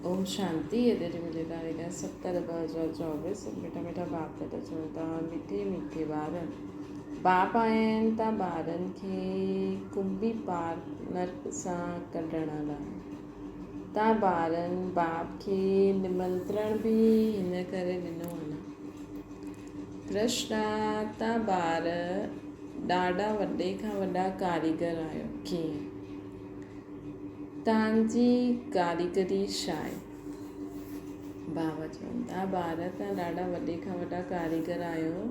اوم شانتي ادي ملي تاريخ 70 2024. مٺا مٺا باپ دادا چون ٿا، مٺي مٺي ٻار، باپ آيا آهن ته ٻارن کي ڪنبي پار نرڪ سان ڪڍڻ لاء. تان ٻارن باپ کي نمنترڻ به هن ڪري ڏنو آهي نه. پرشن آ تان ٻار ڏاڍا وڏي کان وڏا ڪاريگر آهيو، ڪيئن؟ تان جي ڪاريگري ڇا آهي؟ بابا چون ٿا، ٻار تان ڏاڍا وڏي کان وڏا ڪاريگر آهيو،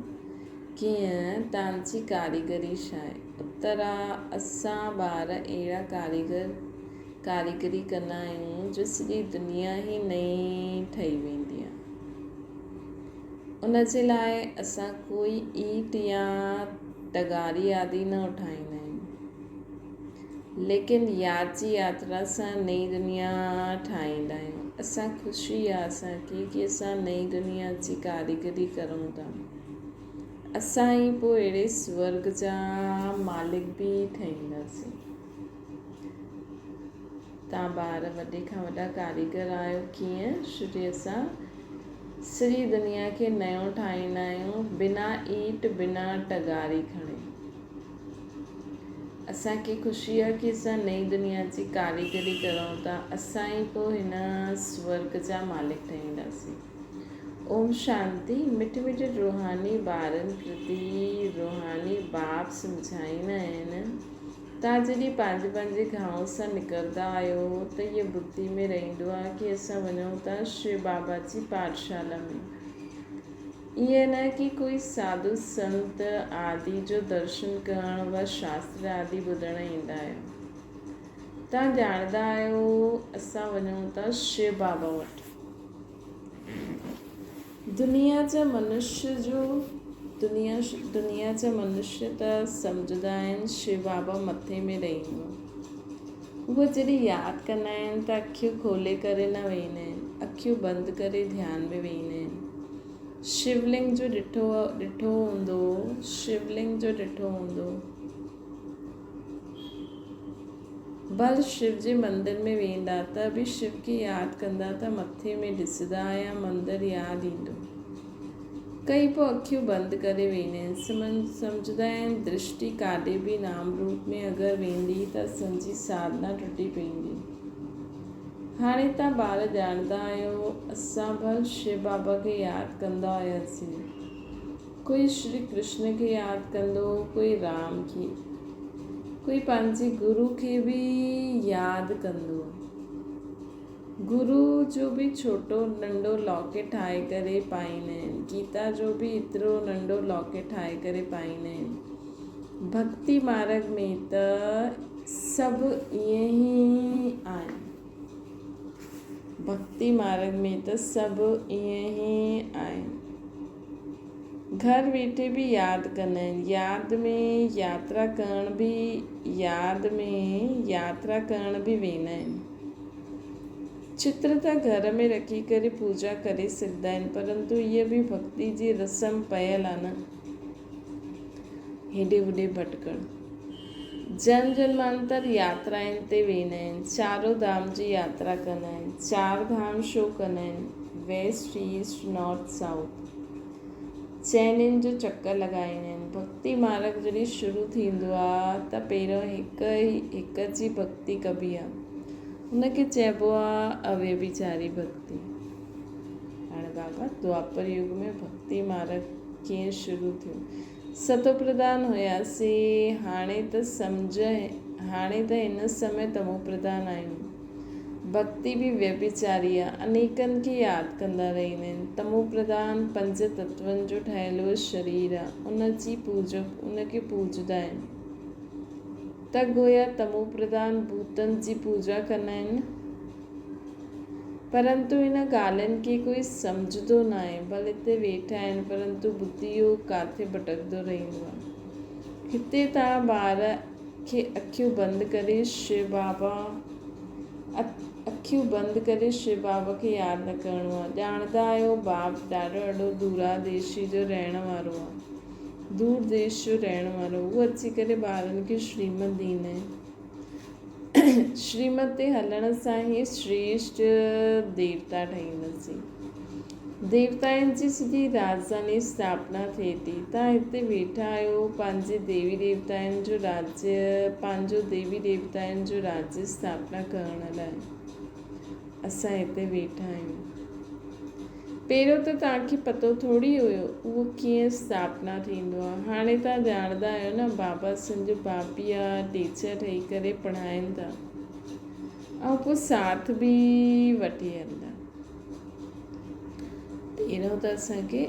ڪيئن؟ تان جي ڪاريگري ڇا آهي؟ اتر آ، اسان ٻار اهڙا ڪاريگر ڪاريگري ڪندا آهيون جو سڄي دنيا ئي نئين ٺهي ويندي آهي. ان جي لاء اسان ڪوئي ايٽ يا تغاري آدي نه اٺائيندا آهيون. ليڪن ياد جي ياترا سان نئين دنيا ٺاهيندا آهيون. اسان خوشي آ اسان کي ڪي اسان نئين دنيا جي ڪاريگري ڪرون ٿا. اسان ئي پوء اهڙي سورگ جا مالڪ به ٺهينداسين. تان ٻار وڏي کان وڏا ڪاريگر آهيو ڪيئن شري اسان سڄي دنيا کي نيو ٺاهيندا آهيون بنا ايٽ بنا ٽگاري کڻي. اسان کي خوشي آ ڪي اسان نئين دنيا جي ڪاريگري ڪرون ٿا. اسان ئي پوء هن سورگ جا مالڪ ٺهينداسين. اوم شانتي. مٺي مٺي روحاني ٻارن پرتي روحاني باپ سمجهائيندا آهن. توهان جڏهن پنهنجي پنهنجي گهانء سان نڪرندا آهيو ته هيء ٻڌي ۾ رهندو آ ڪي اسان وڃون ٿا شو بابا جي پاٺشالا ۾. ائين نه ڪي ڪوئي ساڌو سنت آدي جو درشن ڪرڻ و شاستر آدي ٻڌڻ ايندا آهيو. توهان ڄاڻندا آهيو اسان وڃون ٿا شو بابا وٽ. دنيا جا منشي جو دنيا دنيا جا منشي ته سمجهندا آهن شو بابا مٿي ۾ رهندو آهي. اهي جڏهن ياد ڪندا آهن ته اکيون کولي ڪري نه ويهندا آهن، اکيون بند ڪري ڌيان ۾ ويهندا آهن. شولنگ جو ڏٺو ڏٺو هوندو، شولنگ جو ڏٺو هوندو. ڀل شو جي مندر ۾ ويندا ته به شو کي ياد ڪندا ته مٿي ۾ ڏسندا يا مندر ياد ايندو. ڪئي پوء اکيون بند ڪري ويهندا آهن. سمجهندا آهن درشٽي ڪاڏي به نام روپ ۾ اگر ويندي ته اسان جي ساڌنا ٽٽي پوندي. هاڻي توهان ٻار ڄاڻندا آهيو اسان ڀل شو بابا کي ياد ڪندا هياسين. ڪوئي شري ڪرشن کي ياد ڪندو، ڪوئي رام کي، ڪوئي پنهنجي گرو کي به ياد ڪندو. گرو جو به ڇوٽو ننڍو لاڪيٽ ٺاهي ڪري پائيندا آهن. گيتا جو به ايترو ننڍو لاڪيٽ ٺاهي ڪري پائيندا آهن. ڀڳتي مارڳ ۾ ته سڀ ائين ئي آهن. ڀڳتي مارڳ ۾ ته سڀ ائين ئي آهن. گهر ويٺي به ياد ڪندا آهن. ياد ۾ ياترا ڪرڻ به ياد ۾ ياترا ڪرڻ به ويندا آهن. چتر ته گهر ۾ رکي ڪري پوڄا ڪري سگهندا آهن پرنتو هيء به ڀڳتي جي رسم پيل آ نه. هيڏي هوڏي ڀٽڪڻ. جنم جنمانتر ياترائن تي ويندا آهن. چارو ڌام جي ياترا ڪندا آهن. چار ڌام شو ڪندا آهن. West, east, north, south. چئنين جو چڪر لڳائيندا آهن. ڀڳتي مارڳ جڏهن شروع ٿيندو آ ته پهريون هڪ هڪ جي ڀڳتي ڪبي آ. ان کي چئبو آ اويڀيچاري ڀڳتي. هاڻي بابا دوآپر يگ ۾ ڀڳتي مارڳ ڪيئن شروع ٿيو؟ ستو پرڌان هياسين، هاڻي ته سمجهه هاڻي ته هن سمي تمو پرڌان آهيون. ڀڳتي به ويڀيچاري آ، انيڪن کي ياد ڪندا رهندا آهن. تمو پرڌان پنج تتون جو ٺهيل اهو شرير آ، ان جي پوڄ ان کي پوڄندا آهن. ته گويا تمو پرڌان ڀوتن جي پوڄا ڪندا آهن. پرنتو ان ڳالهين کي ڪوئي سمجهندو ناهي. ڀل هتي ويٺا آهن پرنتو ٻڌي يوگ ڪاٿي ڀٽڪندو رهندو آهي. هتي توهان ٻار کي اکيون بند ڪري شو بابا اکيون بند ڪري شو بابا کي ياد نه ڪرڻو آهي. ڄاڻندا آهيو باپ ڏاڍو وڏو دوراديشي جو رهڻ وارو آهي. دور ديش جو رهڻ وارو هو اچي ڪري ٻارن کي شريمت ڏيندا آهن. شريمت تي هلڻ سان ئي شريشٽ ديوتا ٺهينداسين. ديوتائن جي سڄي راڄڌاني اسٿاپنا ٿئي ٿي. توهان هتي ويٺا آهيو، پنهنجي ديوي ديوتائن جو راڄ، پنهنجو ديوي ديوتائن جو راڄ اسٿاپنا ڪرڻ لاء اسان هتي ويٺا آهيون. پهريون ته توهان کي پتو ٿوري هيو اهو ڪيئن اسٿاپنا ٿيندو آهي. هاڻي توهان ڄاڻندا آهيو نه بابا اسان جو بابي آ ٽيچر ٺهي ڪري پڙهائين ٿا ۽ پوء ساٿ به وٺي هلندا. پهريون ته اسان کي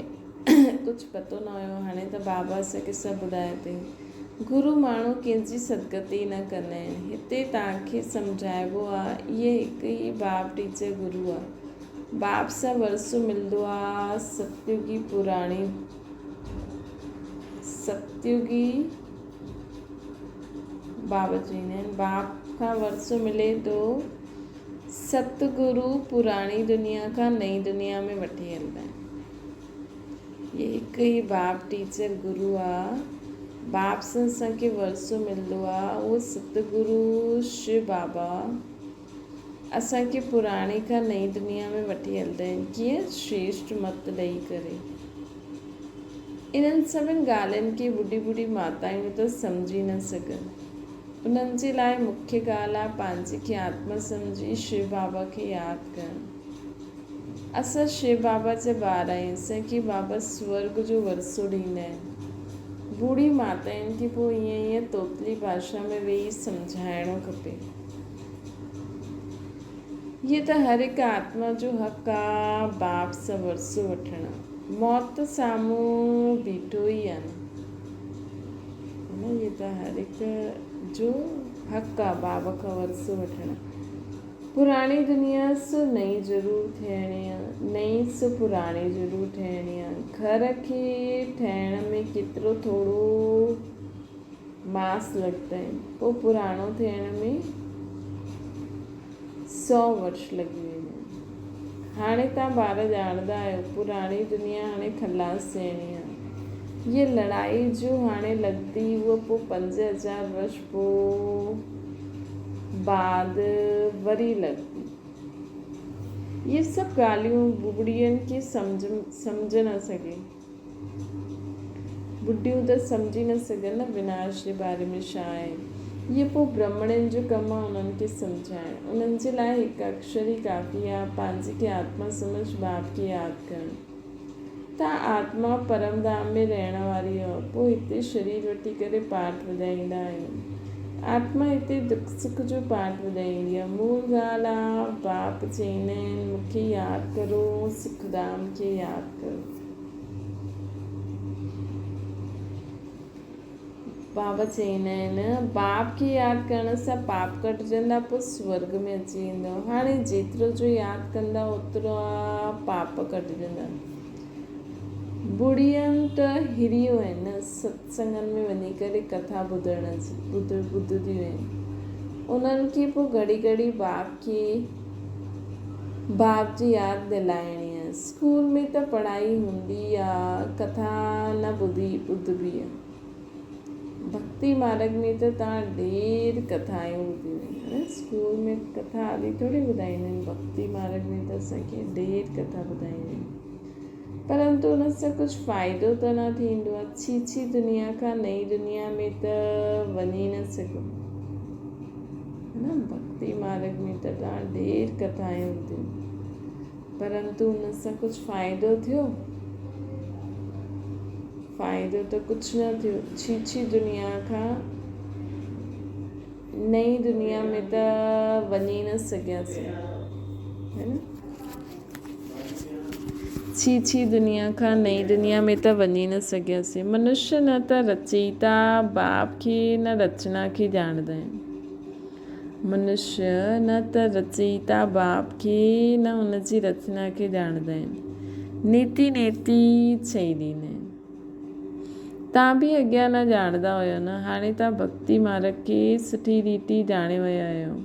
ڪجهه پتو نه هيو هاڻي ته بابا اسان کي سڀ ٻڌايو اٿئي. گرو ماڻهو ڪنهن جي سدگتي نه ڪندا آهن. هتي توهان کي سمجهائبو آ اهي هڪ ئي باب ٽيچر گرو آ. باپ سان ورثو ملندو آ ستيوگي پراڻي ستيوگي بابا چوندا آهن باپ کان ورثو ملي ٿو ست گرو پراڻي دنيا کان نئين دنيا ۾ وٺي هلندا آهن هي هڪ ئي باپ ٽيچر گرو آ باپ سان اسان کي ورثو ملندو آ اهو ست گرو شو بابا اسان کي پراڻي کان نئين دنيا ۾ وٺي هلندا آهن، ڪيئن شريشٽ مت ڏئي ڪري. انهن سڀن ڳالهين کي ٻڍي ٻڍي ماتائون ته سمجهي نه سگهن. انهن جي لاء مکيه ڳالهه آهي پنهنجي کي آتما سمجهي شو بابا کي ياد ڪرڻ. اسان شو بابا جا ٻار آهيون، اسان کي بابا سورڳ جو ورثو ڏيندا آهن. ٻوڙي ماتائن کي پوء ائين ائين طوطلي ڀاشا ۾ ويهي سمجهائڻو کپي. هيء ته هر هڪ آتما جو حق آ باپ سان ورثو وٺڻ. موت ته سامهون بيٺو ئي آ نه. هيء ته هر هڪ جو حق آ باپ کان ورثو وٺڻ. پراڻي دنيا سو نئين ضرور ٿيڻي آ، نئين سو پراڻي ضرور ٺهڻي آ. گهر کي ٺهڻ ۾ ڪيترو ٿورو ماس لڳندا آهن، پوء پراڻو ٿيڻ ۾ سئو ورش لڳي ويندا آهن. هاڻي توهان ٻار ڄاڻندا آهيو، پراڻي دنيا هاڻي خلاص ٿيڻي آهي. هيء لڙائي جو هاڻي لڳندي، هوء پوء 5000 ورش پوء بعد وري لڳندي. اهي سڀ ڳالهيون ٻٻڙين کي سمجهه نه سگهي. ٻڍيون ته سمجهي نه سگهن نه وناش جي باري ۾ ڇا آهي. هيء پوء برهمڻين جو ڪم آهي انهن کي سمجهائڻ. انهن جي لاء هڪ اڪشر ئي ڪافي آهي، پنهنجي کي آتما سمجهه باپ کي ياد ڪرڻ. تان آتما پرم ڌام ۾ رهڻ واري آهيو، پوء هتي شرير وٺي ڪري پاٺ وڄائيندا آهيو. آتما هتي دک سک جو پاٺ وڄائيندي آهي. مول ڳالهه آ، باپ چئيندا آهن، مون کي ياد ڪرو، سک ڌام کي ياد ڪرو. بابا چئيندا آهن، باپ کي ياد ڪرڻ سان پاپ ڪٽجندا پوء سورڳ ۾ اچي ويندؤ. هاڻي جيترو جو ياد ڪندا اوترا پاپ ڪٽجندا. ٻڙين ته هريون آهن نه ستسنگن ۾ وڃي ڪري ڪٿا ٻڌڻ جي ٻڌنديون آهن. انهن کي پوء گهڙي گهڙي باپ کي باپ جي ياد دلائڻي آ. اسڪول ۾ ته پڙهائي هوندي آ، ڪٿا نه ٻڌي ٻڌبي آ. ڀڳتي مارڳ ۾ ته توهان ڍير ڪٿايون ٻڌيون آهن. اسڪول ۾ ڪٿا آدي ٿوري ٻڌائيندا آهن، ڀڳتي مارڳ ۾ ته اسان کي ڍير ڪٿا ٻڌائيندا آهن. پرنتو ان سان ڪجهه فائدو ته نه ٿيندو آ. ڇي ڇي دنيا کان نئين دنيا ۾ ته وڃي نه سگهون. نه ڀڳتي مارڳ ۾ ته توهان ڍير ڪٿايون ٻڌيون پرنتو ان سان ڪجهه فائدو ٿيو؟ فائدو ته ڪجهه نه ٿيو. ڇي ڇي دنيا کان نئين دنيا ۾ ته وڃي نه سگهياسين. ڇي ڇي دنيا کان نئين دنيا ۾ ته وڃي نه سگهياسين. منشيه نه ته رچيتا باپ کي نه رچنا کي ڄاڻندا آهن. منشيه نه ته رچيتا باپ کي نه ان جي رچنا کي ڄاڻندا آهن. نيتي نيتي چئي ڏيندا آهن. تان به اڳيان نه ڄاڻندا هيو نه هاڻي تان ڀڳتي مارڳ کي سٺي ريتي ڄاڻي ويا آهيو.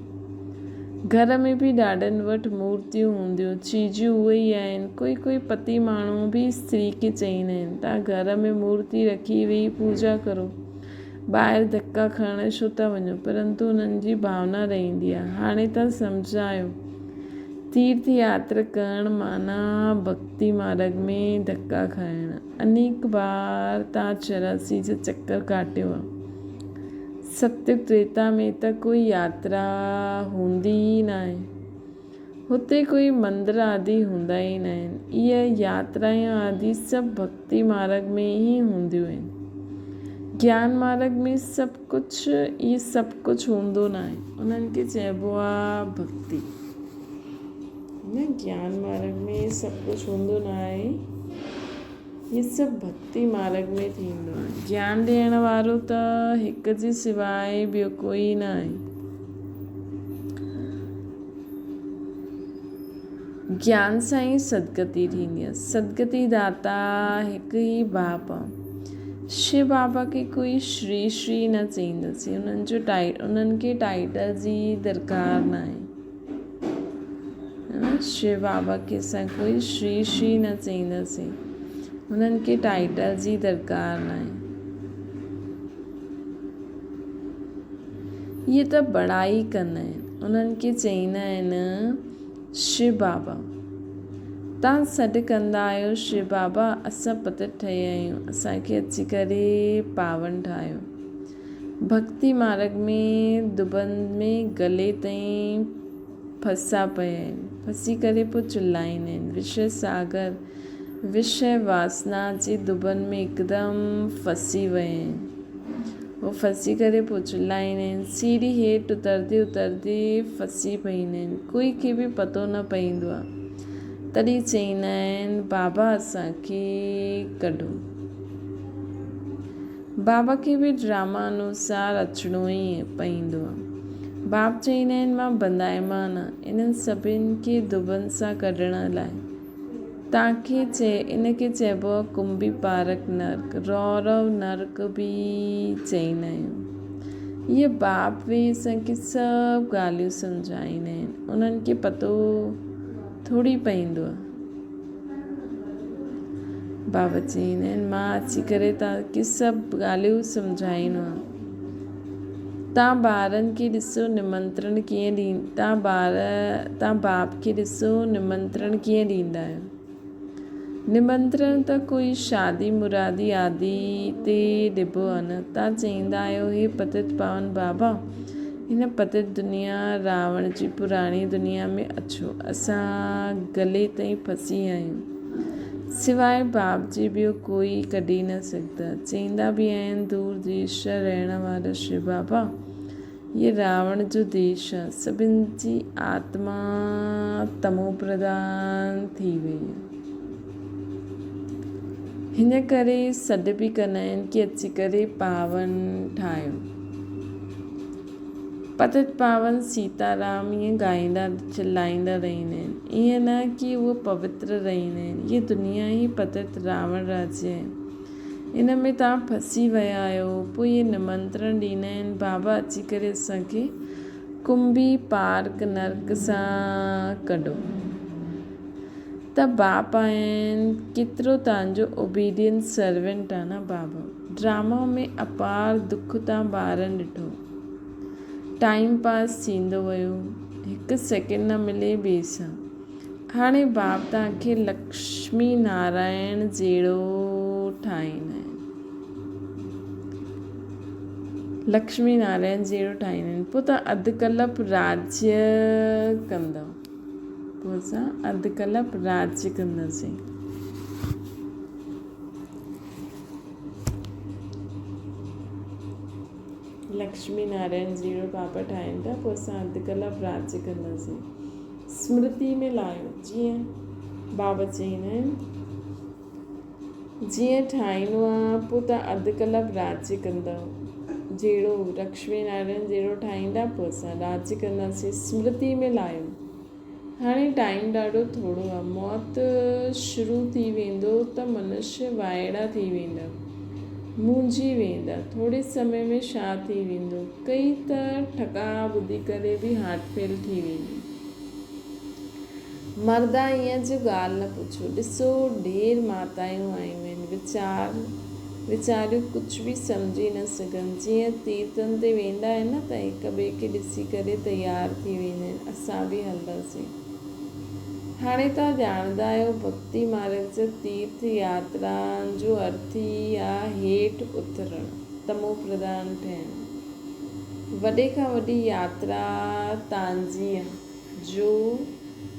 گهر ۾ به ڏاڏن وٽ مورتيون هونديون، چيزون اهي ئي آهن. ڪوئي ڪوئي پتي ماڻهو به استري کي چئيندا آهن تان گهر ۾ مورتي رکي ويهي پوڄا ڪرو. ٻاهر ڌڪا کڻڻ ڇو ٿا وڃو؟ پرنتو انهن جي ڀاونا رهندي آهي. هاڻي توهان سمجهايو، تيرٿ ياترا ڪرڻ معنيٰ ڀڳتي مارڳ ۾ ڌڪا کائڻ. انيڪ بار توهان 84 جا چڪر ڪاٽيو آهي. ستيگ تريتا ۾ ته ڪوئي ياترا هوندي ئي ناهي. هتي ڪوئي مندر آدي هوندا ئي ناهن. اهي ياترائون آدي سڀ ڀڳتي مارڳ ۾ ئي هونديون آهن. گيان مارڳ ۾ سڀ ڪجهه اهي سڀ ڪجهه هوندو ناهي. انهن کي چئبو آهي ڀڳتي. نه گيان مارڳ ۾ سڀ ڪجهه هوندو ناهي. اهي سڀ ڀڳتي مارڳ ۾ ٿيندو آهي. گيان ڏيڻ وارو ته هڪ جي سواء ٻيو ڪوئي ناهي. گيان سان ئي سدگتي ٿيندي آهي. سدگتي داتا هڪ ئي باپ آهي. شو بابا کي ڪوئي شري شري نه چئينداسين. انهن جو انهن کي ٽائيٽل جي درڪار ناهي. شو بابا کي اسان ڪوئي شري شري نه چئينداسين. انهن کي ٽائيٽل جي درڪار ناهي. اهي ته بڙائي ڪندا آهن. انهن کي چئيندا آهن شو بابا. توهان سڏ ڪندا آهيو شو بابا اسان پتت ٺهي آهيون اسان کي اچي ڪري پاون ٺاهيو. ڀڳتي مارڳ ۾ دٻن ۾ گلي تائين ڦسا پيا آهن. ڦسي ڪري پوء چلائيندا آهن. وشيه ساگر، وشيه واسنا جي دٻن ۾ هڪدم ڦسي ويا آهن. هو ڦسي ڪري پوء چلائيندا آهن. سيڙهي هيٺ اترندي اترندي ڦسي پئيندا آهن. ڪوئي کي به پتو نه پئيندو آهي. تڏهن چئيندا آهن، بابا اسان کي ڪڍو. بابا کي به ڊراما انوسار اچڻو ئي پئيندو آهي. باب چئيندا آهن، مان بندائمان آهيان. انهن سڀن کي دٻن سان ڪڍڻ لاء. تان کي چئي ان کي چئبو آهي ڪنبي پارڪ نرڪ، رورو نرڪ به چئيندا آهيون. اهي باپ ويهي اسان کي سڀ ڳالهيون سمجهائيندا آهن. انهن کي پتو ٿوري پئيندو آهي. بابا چئيندا آهن مان اچي ڪري توهان کي سڀ ڳالهيون سمجهائيندو آهيان. توهان ٻارن کي ڏسو نمنترڻ ڪيئن ڏين توهان ٻار توهان باپ کي ڏسو نمنترڻ ڪيئن ڏيندا آهيو. نمنترڻ ته ڪوئي شادي مرادي آدي تي ڏبو آهي نه. توهان چئيندا آهيو هي پتت پاون بابا هن پتت دنيا راوڻ جي پراڻي دنيا ۾ اچو اسان گلي تائين ڦسي آهيون. سواء باپ جي ٻيو ڪوئي ڪڍي نه سگهندو. چئيندا به آهن دور ديش جا رهڻ وارا شو بابا، هيء راوڻ جو ديش آ، سڀن جي آتما تمو پرڌان ٿي وئي آ. هن ڪري سڏ به ڪندا آهن ڪي اچي ڪري پاون ٺاهيو. پتت پاون سيتارام ائين ڳائيندا چلائيندا رهندا آهن. ائين نه ڪي اهي پوتر رهندا آهن. هيء دنيا ئي پتت راوڻ راجيه آهي. ان ۾ توهان ڦسي ويا آهيو. پوء اهي نمنترڻ ڏيندا آهن، بابا اچي ڪري اسان کي ڪنبي پارڪ نرڪ سان ڪڍو. ته باپ آهن ڪيترو توهان جو اوبيڊينٽ سرونٽ آ نه بابا. ڊرامو ۾ اپار دک تان ٻارن ڏٺو. ٽائيم پاس ٿيندو ويو. هڪ سيڪنڊ نه ملي ٻئي سان. هاڻي باپ توهان کي لڪشمي نارائڻ جهڙو ٺاهيندا آهن. لڪشمي نارائڻ جهڙو ٺاهيندا آهن. پوء توهان اڌ ڪلپ راجيه ڪندؤ. پوء اسان اڌ ڪلپ راڄ ڪنداسين. لڪشمي نارائڻ جهڙو بابا ٺاهين ٿا پوء اسان اڌ ڪلپ راڄ ڪنداسين. سمرتي ۾ لاهيو جيئن بابا چئيندا آهن. جيئن ٺاهيندو آ پوء تان اڌ ڪلپ راڄ ڪندؤ. جهڙو لڪشمي نارائڻ جهڙو ٺاهيندا پوء اسان راڄ ڪنداسين. سمرتي ۾ لاهيو. هاڻي ٽائيم ڏاڍو ٿورو آ. موت شروع ٿي ويندو ته منشيه وائڙا ٿي ويندا. مونجهي ويندا. ٿوري سمي ۾ ڇا ٿي ويندو. ڪئي ته ٺڪاء ٻڌي ڪري به هارٽ فيل ٿي ويندي. مردا ايئن جو ڳالهه نه پڇو. ڏسو ڍير ماتايون آيون آهن. ويچار ويچاريون ڪجهه به سمجهي نه سگهن. جيئن تيرٿن تي ويندا آهن نه ته هڪ ٻئي کي ڏسي ڪري تيار ٿي ويندا آهن، اسان به هلنداسين. هاڻي توهان ڄاڻندا آهيو ڀڳتي مارڳ جا تيرٿ ياترائن جو ارٿ ئي آ هيٺ اترڻ، تمو پرڌان ٺهڻ. وڏي کان وڏي ياترا تانجي آ جو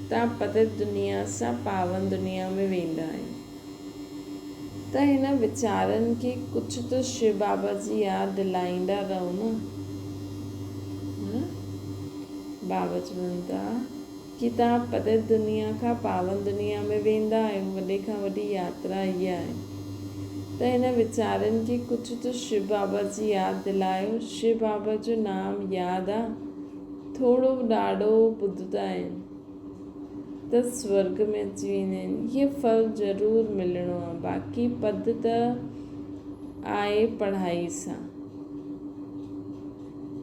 توهان پتت دنيا سان پاون دنيا ۾ ويندا آهيو. ته هن ويچارن کي ڪجهه ته شو بابا جي ياد دلائيندا رهو نه. ها بابا چون ٿا ڪي توهان پتت دنيا کان پاون دنيا ۾ ويندا آهيو، وڏي کان وڏي ياترا اها آهي ته هن ويچارن کي ڪجهه ته شو بابا جي ياد دلايو. شو بابا جو نام ياد آ، ٿورو ڏاڍو ٻڌندا آهن. ته سورڳ ۾ اچي ويندا آهن. هيء ڦل ضرور ملڻو آهي. باقي پد ته آهي پڙهائي سان.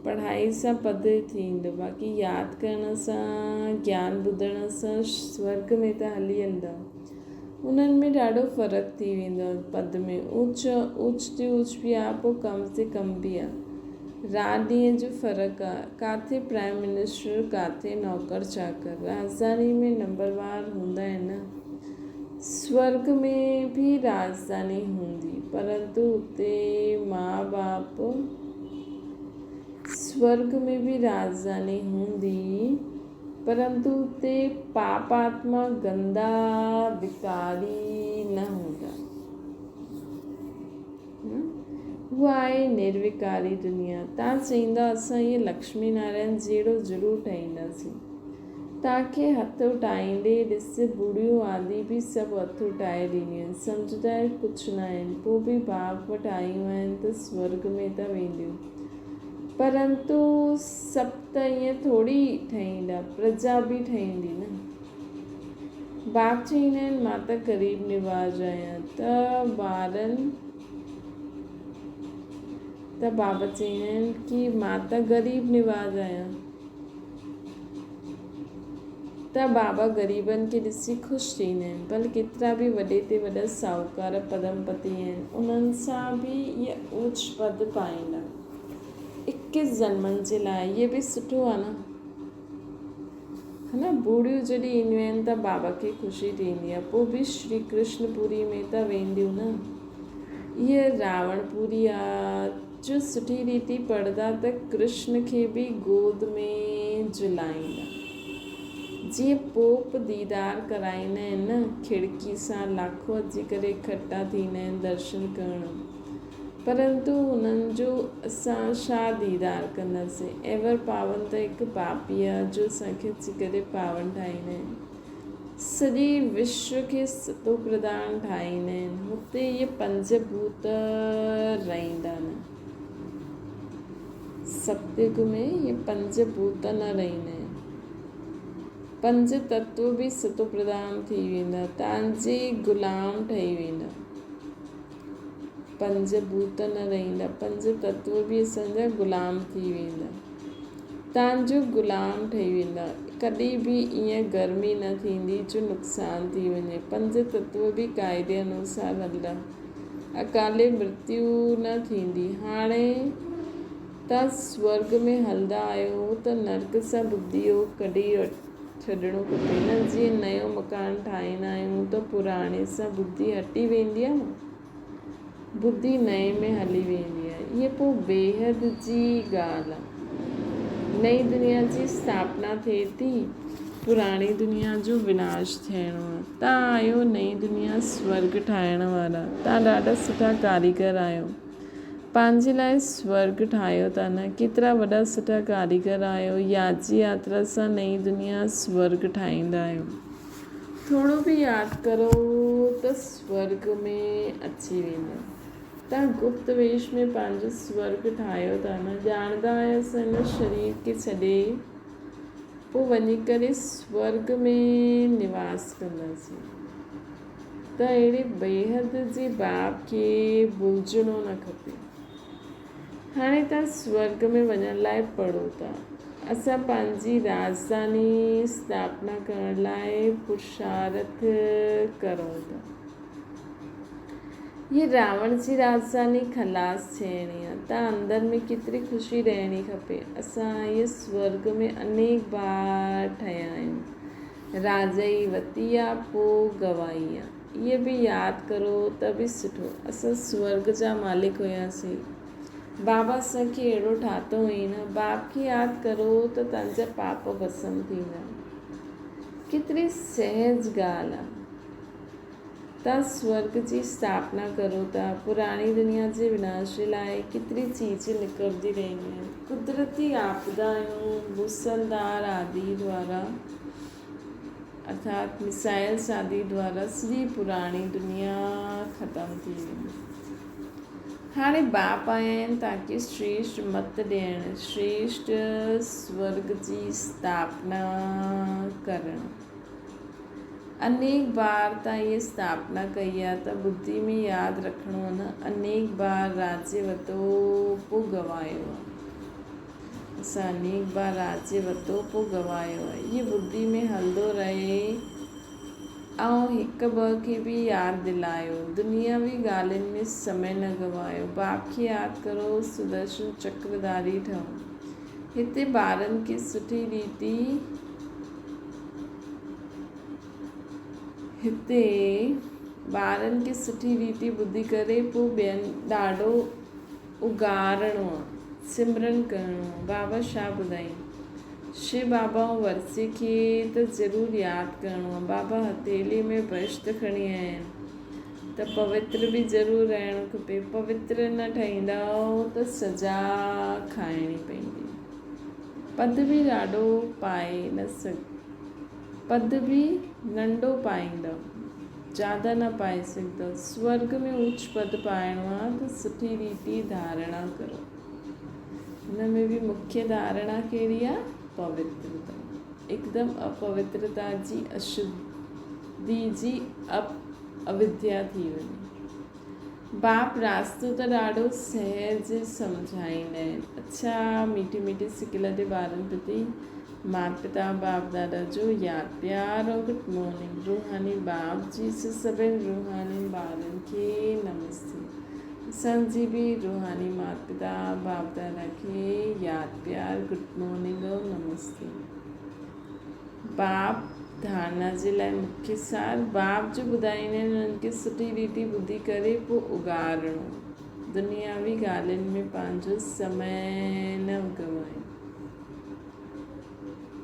پڙهائي سان پد ٿيندو. باقي ياد ڪرڻ سان، گيان ٻڌڻ سان سورڳ ۾ ته هلي هلندا. انهن ۾ ڏاڍو فرق ٿي ويندو آهي پد ۾ اوچ اوچ تي اوچ به آهي پوء ڪم تي ڪم به آهي. رات ڏينهن جو فرق آهي. ڪاٿي پرائم منسٽر ڪاٿي نوڪر چاڪر. راڄڌاني ۾ نمبروار هوندا آهن نه. سورڳ ۾ به راڄڌاني هوندي پرنتو اتي ماء باپ سورڳ ۾ به راڄڌاني هوندي. پرنتو اتي پاپ آتما گندا وڪاري نه هوندا. اها آهي نروڪاري دنيا. تان چئيندا اسان هيء لڪشمي نارائڻ جهڙو ضرور ٺهينداسين. تان کي هٿ اٽائيندي ڏس ٻوڙيون آدي به سڀ هٿ اٽائي ڏينديون آهن. سمجهدار ڪجهه نه آهن. پوء به باپ وٽ آيون آهن ته سورڳ ۾ ته وينديون. پرنتو سڀ ته ائين ٿوري ٺهيندا، پرجا به ٺهيندي نه. باپ چئيندا آهن، مان ته غريب نواز آهيان ته ٻارن ته بابا چئيندا آهن ڪي مان ته غريب نواز آهيان. ته بابا غريبن کي ڏسي خوش ٿيندا آهن. ڀل ڪيترا به وڏي تي وڏا ساهوڪار پدم پتي آهن، انهن سان به اهي اوچ پد پائيندا. اڪيس جنمن جي لاء اهي به سٺو آهي نه. ها نه بوڙيون جڏهن اينديون آهن ته بابا کي خوشي ٿيندي آهي. پوء به شري ڪرشن پوري ۾ ته وينديون نه. اهي راوڻ پوري آ. جو سٺي ريتي پڙهندا ته ڪرشن کي به گود ۾ جهلائيندا. جيئن پوپ ديدار ڪرائيندا آهن نه، کڙڪي سان لاکو اچي ڪري اڪٺا ٿيندا آهن درشن ڪرڻ. پرنتو هنن جو اسان ڇا ديدار ڪنداسين. ايور پاون ته هڪ پاپي آ جو اسان کي اچي ڪري پاون ٺاهيندا آهن. سڄي وشو کي ستو پرڌان ٺاهيندا آهن. هتي اهي پنج ڀوت رهندا نه. ستيگ ۾ اهي پنج ڀوت نه رهندا آهن. پنج تتو به ستو پرڌان ٿي ويندا. تان جي غلام ٺهي ويندا. پنج ڀوت نه رهندا. پنج تتو به اسان جا غلام ٿي ويندا. تان جو غلام ٺهي ويندا. ڪڏهن به ائين گرمي نه ٿيندي جو نقصان ٿي وڃي. پنج تتو به قاعدي انوسار هلندا. اڪالي مرتيو نه ٿيندي. هاڻي تان سورڳ ۾ هلندا آهيو ته نرڪ سان ٻڌي اهو ڪڍي ڇڏڻو کپي نه. جيئن نيو مڪان ٺاهيندا آهيون ته پراڻي سان ٻڌي هٽي ويندي آهي نه. ٻڌي نئين ۾ هلي ويندي آهي. هيء پوء بيحد جي ڳالهه آهي. نئين دنيا جي اسٿاپنا ٿئي ٿي، پراڻي دنيا جو وناش ٿيڻو آهي. تان آهيو نئين دنيا سورڳ ٺاهڻ وارا. تان ڏاڍا سٺا ڪاريگر آهيو. پنهنجي لاء سورڳ ٺاهيو ٿا نه. ڪيترا وڏا سٺا ڪاريگر آهيو. ياجي ياترا سان نئين دنيا سورڳ ٺاهيندا آهيو. ٿورو به ياد ڪرو ته سورڳ ۾ اچي ويندا. توهان گپت ويش ۾ پنهنجو سورڳ ٺاهيو ٿا نه؟ ڄاڻندا آهيو اسان هن شرير کي ڇڏي پوء وڃي ڪري سورڳ ۾ نواس ڪنداسين ته اهڙي بيحد جي باپ کي ڀلجڻو نه کپي. هاڻي توهان سورڳ ۾ وڃڻ لاء پڙهو ٿا. اسان پنهنجي راڄڌاني اسٿاپنا ڪرڻ لاء پرشارٿ ڪرون ٿا. هيء راوڻ جي راڄڌاني خلاص ٿيڻي آ، ته اندر ۾ ڪيتري خوشي رهڻي کپي. اسان هيء سورڳ ۾ انيڪ بار ٺهيا آهيون. راڄئي وتي آ، پوء گوائي آ. هيء به ياد ڪرو ته به سٺو. اسان سورڳ جا مالڪ هياسين. بابا اسان کي اهڙو ٺاتو هئين نه. باپ کي ياد ڪرو ته توهان جا پاپ ڀسم ٿيندا. ڪيتري سهج ڳالهه آ. توهان سورڳ جي اسٿاپنا ڪرو ٿا. پراڻي دنيا جي وناش جي لاء ڪيتري چيز نڪرندي رهنديون آهن. قدرتي آپدائون، موسلڌار آدي دوارا ارٿات مسائلس آدي دوارا سڄي پراڻي دنيا ختم ٿي ويندي. هاڻي باپ آيا آهن تاڪي شريشٽ مت ڏيڻ، شريشٽ سورڳ جي اسٿاپنا ڪرڻ. انيڪ بار تان هيء اسٿاپنا ڪئي آ ته ٻڌي ۾ ياد رکڻو نه انيڪ بار راجي وتو پو گوايو آ. اسان انيڪ بار راجي وتو پو گوايو آ. هيء ٻڌي ۾ هلندو رهي ۽ هڪ ٻه کي به ياد دلايو. دنياوي ڳالهين ۾ سمي نه گوايو. باپ کي ياد ڪرو سدرشن چڪرڌاري ٺهو. هتي ٻارن کي سٺي ريتي هتي ٻارن کي سٺي ريتي ٻڌي ڪري پوء ٻين ڏاڍو اگهارڻو آ، سمرن ڪرڻو آ. بابا ڇا ٻڌائين؟ شو بابا ۽ ورثي کي ته ضرور ياد ڪرڻو آ. بابا هٿيلي ۾ بهشت کڻي آيا آهن ته پوتر به ضرور رهڻ کپي. پوتر نه ٺهيندؤ ته سزا کائڻي پوندي. پد به ڏاڍو پائي نه سگهه پد به ننڍو پائيندؤ، زياده نه پائي سگهندؤ. سورڳ ۾ اوچ پد پائڻو آ ته سٺي ريتي ڌارڻا ڪرو. هن ۾ به مکيه ڌارڻا ڪهڙي آ؟ پوترتا. هڪدم اپوترتا جي اشڌي جي اپ اوديا ٿي وڃي. باپ راستو ته ڏاڍو سهج سمجهائيندا آهن. اڇا ميٺي ميٺي سڪيلڌي ٻارن پرتي مات پتا باپ دادا جو ياد پيار اور گڊ مارننگ روحاني باپ جي سڀن روحاني ٻارن کي نمستي اسان جي به روحاني مات پتا باپ دادا کي ياد پيار گڊ مارننگ اور نمستي. باپ ڌارڻا جي لاء مکيه سار باپ جو ٻڌائيندا آهن انهن کي سٺي ريتي ٻڌي ڪري پوء اگهارڻو دنياوي ڳالهين ۾ پنهنجو سمي نه گنوائڻ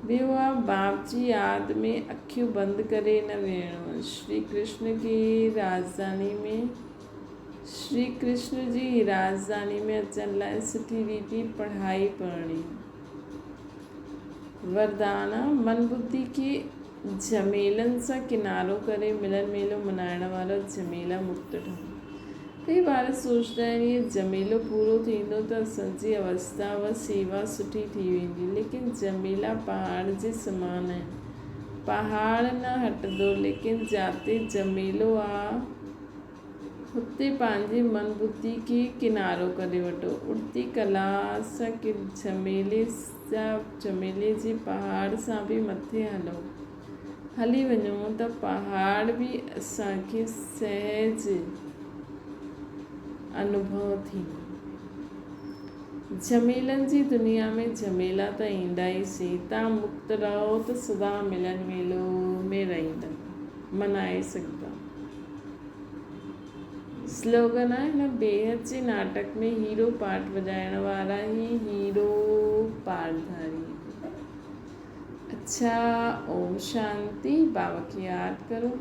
ٻيو آ باپ جي ياد ۾ اکيون بند ڪري نه ويهڻو شري ڪرشن کي راڄڌاني ۾ شري ڪرشن جي راڄڌاني ۾ اچڻ لاء سٺي ريتي پڙهائي پڙهڻي. وردان، من ٻڌي کي جهميلن سان ڪنارو ڪري ملن ميلو منائڻ وارا جهميلا مڪت ٺهن. ڪئي ٻار سوچندا آهن هي جهميلو پورو ٿيندو ته اسان جي اوستا و سيوا سٺي ٿي ويندي ليڪن جهميلا پهاڙ جي سمان آهن پهاڙ نه هٽندو ليڪن جاتي جهميلو آ هتي پنهنجي من ٻڌي کي ڪنارو ڪري وٺو. اڙتي ڪلا سان جهميلي جا جهميلي جي پهاڙ سان به مٿي هلو. هلي وڃو ته پهاڙ به اسان کي سهج انوڀو ٿيندو. جهميلن جي دنيا ۾ جهميلا ته ايندا ئي سهي. تان مڪت رهو ته سدا ملن ميلو ۾ رهندا، منائي سگهندا. سلوگن آهي هن بيحد جي ناٽڪ ۾ هيرو پارٽ وڄائڻ وارا هي هيرو پارٽ ڌاري آهن. اڇا اوم شانتي بابا کي ياد ڪرو.